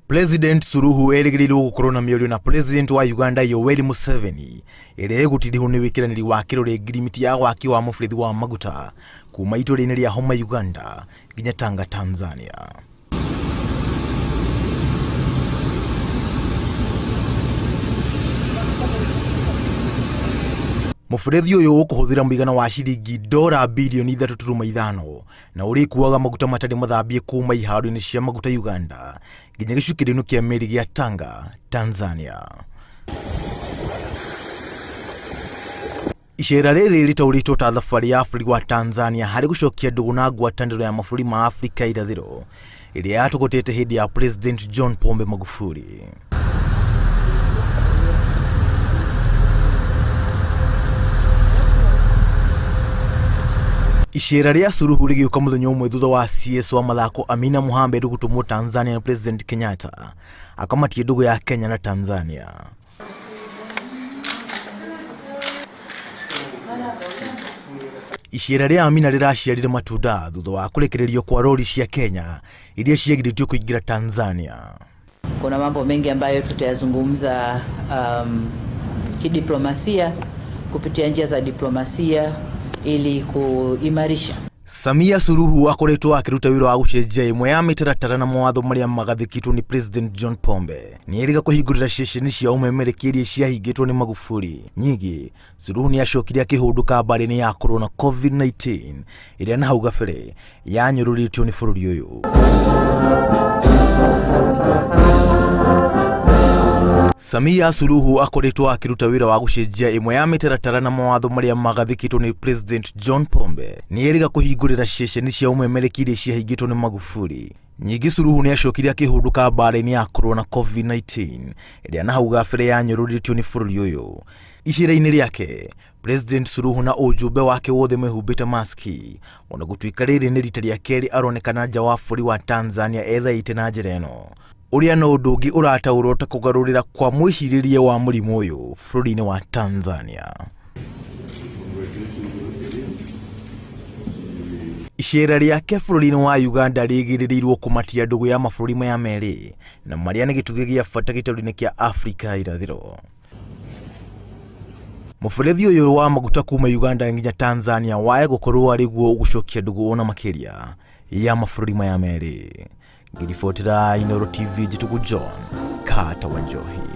President Suluhu erĩgĩrĩirwo gũkorwo na mĩario na President wa Uganda Yoweri Museveni ĩrĩa ĩgũtirihwo nĩ wĩkĩranĩri wa kĩrore ngirimiti ya waki wa mũbĩrĩthi wa maguta kuma itũra-inĩ rĩa Homa Uganda nginya Tanga Tanzania. Mũberethi ũyũ ũkũhũthĩra mũigana wa ciringi dora birioni 3.5 na ũrĩkuaga maguta matarĩ mathambie kuma iharo-inĩ cia maguta Uganda nginya gĩcukĩro-inĩ kĩa meri gĩa Tanga, Tanzania. Icera rĩrĩ rĩtaũrĩtwo ta thabarĩ ya bũrũri wa Tanzania harĩ gũcokia ndũgũ na ngwatanĩro ya mabũrũri ma Afrika ya irathĩro ĩrĩa yatũgũtĩte hĩndĩ ya President John Pombe Magufuli. Icera rĩa Suluhu rĩgĩũka mũthenya ũmwe thutha wa CS wa mathako Amina Mohamed gũtũmwo Tanzania na President Kenyatta akamatie ndũgũ ya Kenya na Tanzania. Icera rĩa Amina rĩraciarire matunda thutha wa kũrekererio kwa rori cia Kenya iria ciagirĩtio kũingĩra Tanzania. Kuna mambo mengi ambayo tutayazungumza kidiplomasia kupitia njia za diplomasia ili kuimarisha. Samia Suluhu akoretwo akĩruta wĩra wa gũcenjia ĩmwe ya mĩtaratara na mawatho marĩa magathĩkĩtwo nĩ President John Pombe. Nĩerĩga kũhingũrĩra ceceni cia ũmemerekia iria ciahingĩtwo nĩ Magufuli. Nyingĩ, Suluhu nĩacokire akĩhũndũka mbarĩ-inĩ ya Corona COVID-19 ĩrĩa na hau gabere yanyũrũrĩtio nĩ bũrũri ũyũ. Samia Suluhu akoretwo akĩruta wĩra wa gũcenjia ĩmwe ya mĩtaratara na mawatho marĩa magathĩkĩtwo nĩ President John Pombe. Nĩerĩga kũhingũrĩra ceceni cia ũmemerekia iria ciahingĩtwo nĩ Magufuli. Nyingĩ Suluhu nĩacokire akĩhũndũka mbaara-inĩ ya kũrũa na COVID-19 ĩrĩa na hau gabere yanyũrũrĩtio nĩ bũrũri ũyũ. Icera-inĩ rĩake, President Suluhu na ũjumbe wake wothe mehumbĩte maski ona gũtuĩka rĩrĩ nĩ rita rĩa kerĩ aronekana nja wa bũrũri wa Tanzania ethaĩte na njĩra ĩno. Ũrĩa no ũndũ ũngĩ ũrataũrwo ta kũgarũrĩra kwa mwĩcirĩrie wa mũrimũ ũyũ bũrũri-inĩ wa Tanzania. Icera rĩake bũrũri-inĩ wa Uganda rĩgĩrĩrĩirwo kũmatia ndũgũ ya mabũrũri maya merĩ na marĩa nĩ gĩtugĩ gĩa bata gĩtarũ-inĩ kĩa Afrika ya irathĩro. Mũberethi ũyũ wa maguta kuma Uganda nginya Tanzania wae gũkorwo arĩ guo ũgũcokia ndũgũ ona makĩria ya mabũrũri maya merĩ. Ngĩribotera Inooro TV njĩtagwo John Carter Wanjohi.